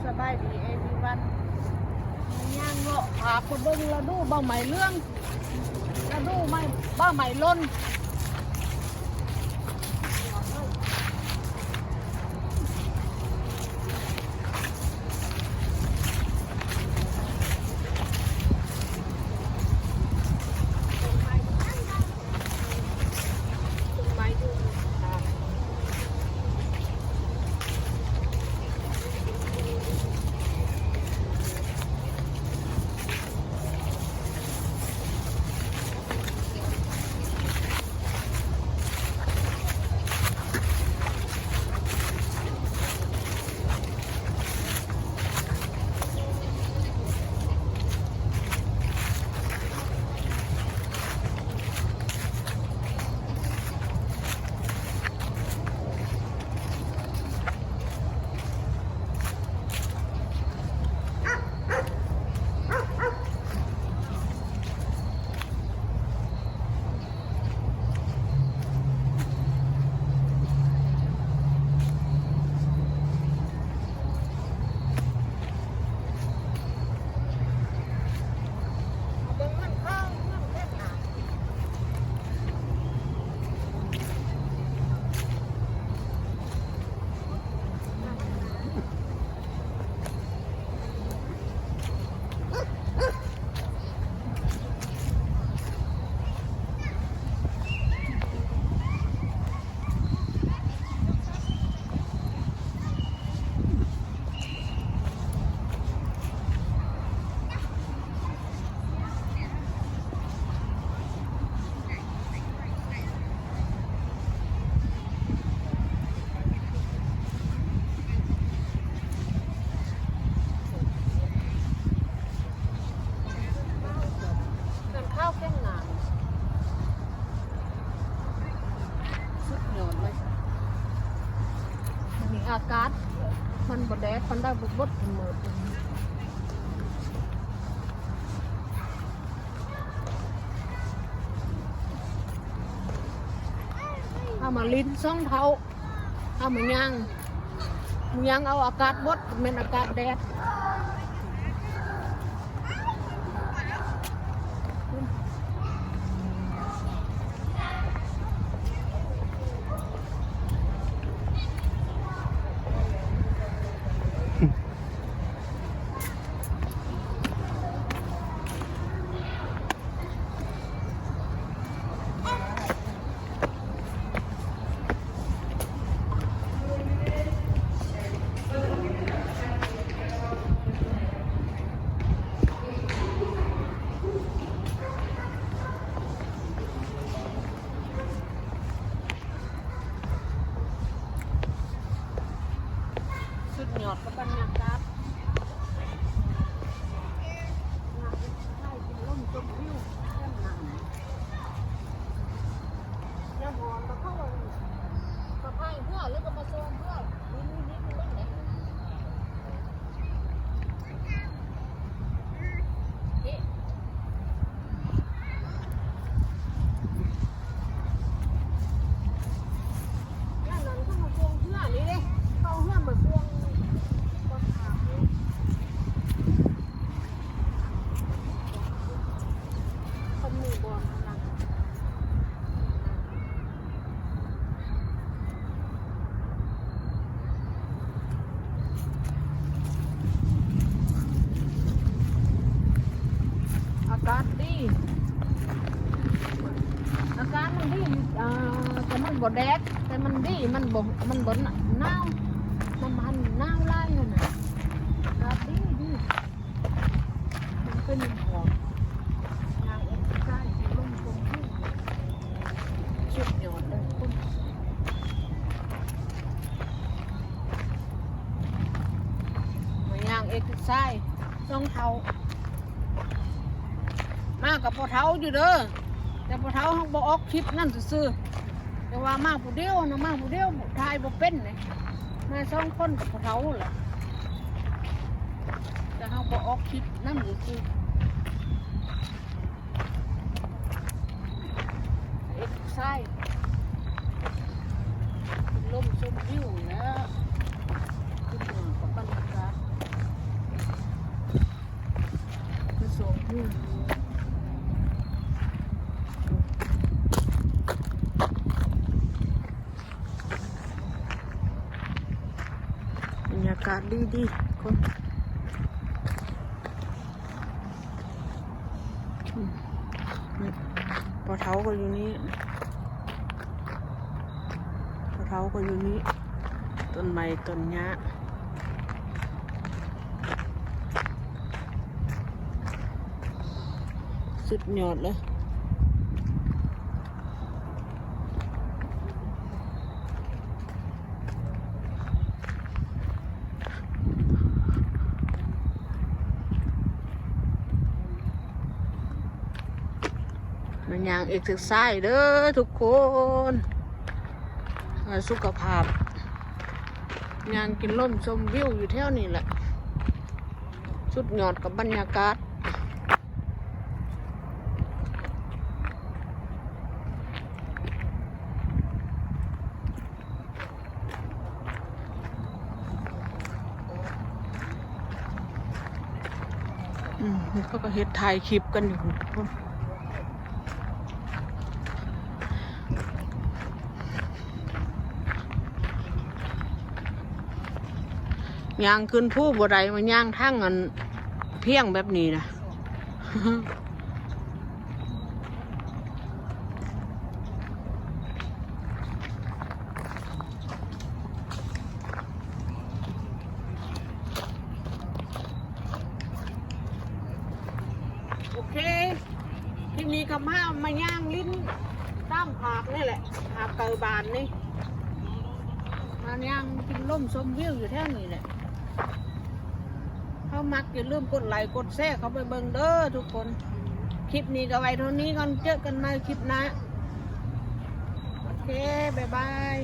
ສະບາຍດີ ເອວີວັນ ຍ່າງເລາະພາໄປເບິ່ງລະດູໃບໄມ້ເຫຼືອງ ລະດູໃບໄມ້ຫຼົ່ນ. ເຄື່ອງຂາວເຄື່ອງງາມ ສຸດຍອດເລີຍ. ມື້ນີ້ອາກາດມັນບໍ່ແດດປານໃດ ບໍ່ ບໍ່ເໝິດ. ເຮົາມາຫຼິ້ນສອງເຖົ້າ ເຮົາມາຍ່າງ ຍ່າງເອົາອາກາດບົດ ແມ່ນອາກາດແດດ. ສຸດຍອດກັບບັນຍາກາດ ນັ່ງເຮັດໄຮ່ກິນລົມຊົມວິວແຄມນ້ຳ. ຍາມຮ້ອນກໍເຂົ້າມາພາຍເຮືອ ຫຼືກໍມາຊ່ອງເຮືອ ອາກາດດີ ອາກາດມັນດີ ເອີ ແຕ່ມັນບໍ່ແດດ ແຕ່ມັນດີ ມັນບໍ່ ມັນບໍ່ໜາວ ມັນບໍ່ໜາວຫຼາຍຫັ້ນນະ ອາກາດດີ ດີ. ມັນເປັນຫອມ ຍ່າງເອັກເຊີໄຊ ລົມກົມ ສຸດຍອດເລີຍ ມາຍ່າງເອັກເຊີໄຊ ສອງເຖົ້າ ມາກັບພໍ່ເຖົ້າຢູ່ເດີ ແຕ່ພໍ່ເຖົ້າເຮົາບໍ່ອອກຄລິບນັ້ນຊື່ໆ ແຕ່ວ່າມາຜູ້ດຽວນະ ມາຜູ້ດຽວ ຖ່າຍບໍ່ເປັນເດ້ ມາສອງຄົນກັບຜູ້ເຖົ້າແຫຼະ ແຕ່ເຮົາບໍ່ອອກຄລິບນຳຊື່ໆ. ເອັກເຊີໄຊ ລົມຊົມວິວແລ້ວ ຂຶ້ນເມືອງກັບບັນຍາກາດ. ບັນຍາກາດດີໆ ຄົນ ອືມ ນີ້ ພໍ່ເຖົ້າກໍຢູ່ນີ້ ພໍ່ເຖົ້າກໍຢູ່ນີ້ ຕົ້ນໄມ້ຕົ້ນຫຍ້າ ສຸດຍອດເລີຍ. ມາຍ່າງເອັກເຊີໄຊເດີທຸກຄົນ ເພື່ອສຸຂະພາບ ຍ່າງກິນລົມຊົມວິວຢູ່ແຖວນີ້ແຫຼະ ສຸດຍອດກັບບັນຍາກາດ. ອືມ ເຂົາກໍເຮັດ ຖ່າຍຄລິບກັນຢູ່ພຸ້ນ ຍ່າງຂຶ້ນພູບໍ່ໄດ້ ມາຍ່າງທາງອັນພຽງແບບນີ້ນະ. ໂອເຄ ທີນີ້ກໍມາ ມາຍ່າງຫຼິ້ນຕາມຫາດນີ້ແຫຼະ ຫາດໄກບ້ານນີ້ ມາຍ່າງກິນລົມຊົມວິວຢູ່ແຖວນີ້ແຫຼະ. ເຮົາມັກ ຢ່າລືມກົດໄລກົດແຊເຂົ້າໄປເບິ່ງເດີທຸກຄົນ. ຄລິບນີ້ກໍໄວ້ເທົ່ານີ້ກ່ອນ ເຈີກັນໃໝ່ຄລິບໜ້າ. ໂອເຄ ບາຍບາຍ.